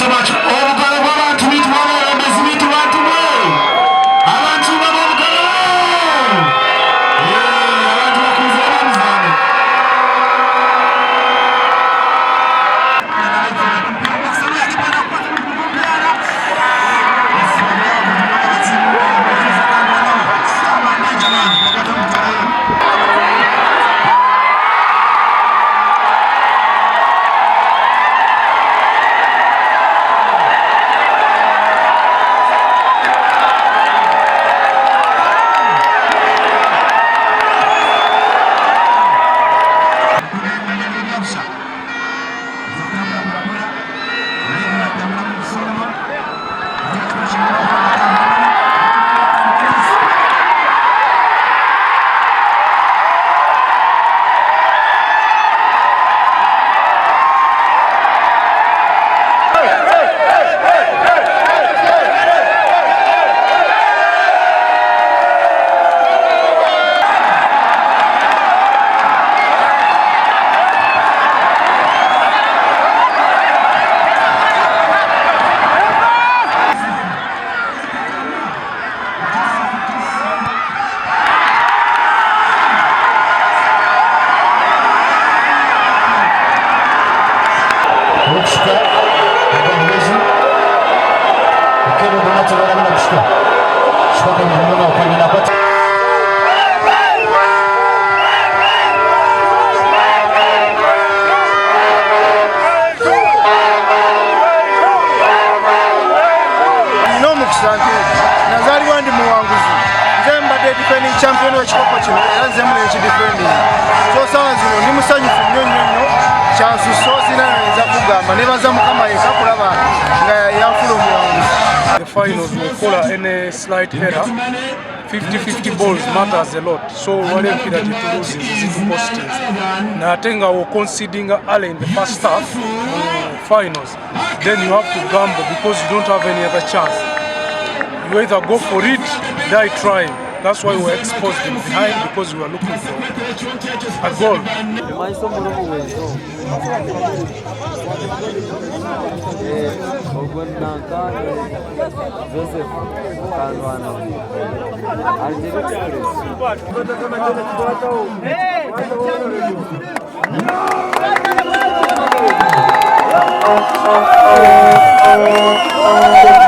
So much. Obugalo bw'abantu bitu, bw'abayembezi bitu, bantu mwe. Abantu b'obugalo. Yeah, abantu bakunze abamizano. Okushuka ogw'obuwezi okebwa bona kushuka shuka kwenye okwanyina kwata. Nina omukisa nti nazaalibwa ndi muwanguzi. Nze mbadde defending champion w'ekikopo kino era nzemu nenkidefending. So saawa zino ndi musanyufu nnyo nnyo nnyo kyansusso, sina nayinza kugamba, nebaza Mukama yekka kulaba nga yanfula omuwanguzi. The finals will call any slight error. 50-50 balls matters a lot. So wali empira gyetuluzinze zitupostinze, naate nga woconceding early in the first half mu finals, then you have to gamble because you don't have any other chance. You either go for it, die trying. That's why we were exposed in behind, because we were looking for a goal. Maiso mulimu wezo ogwo Nankane Joseph Kandwana Algeria Express.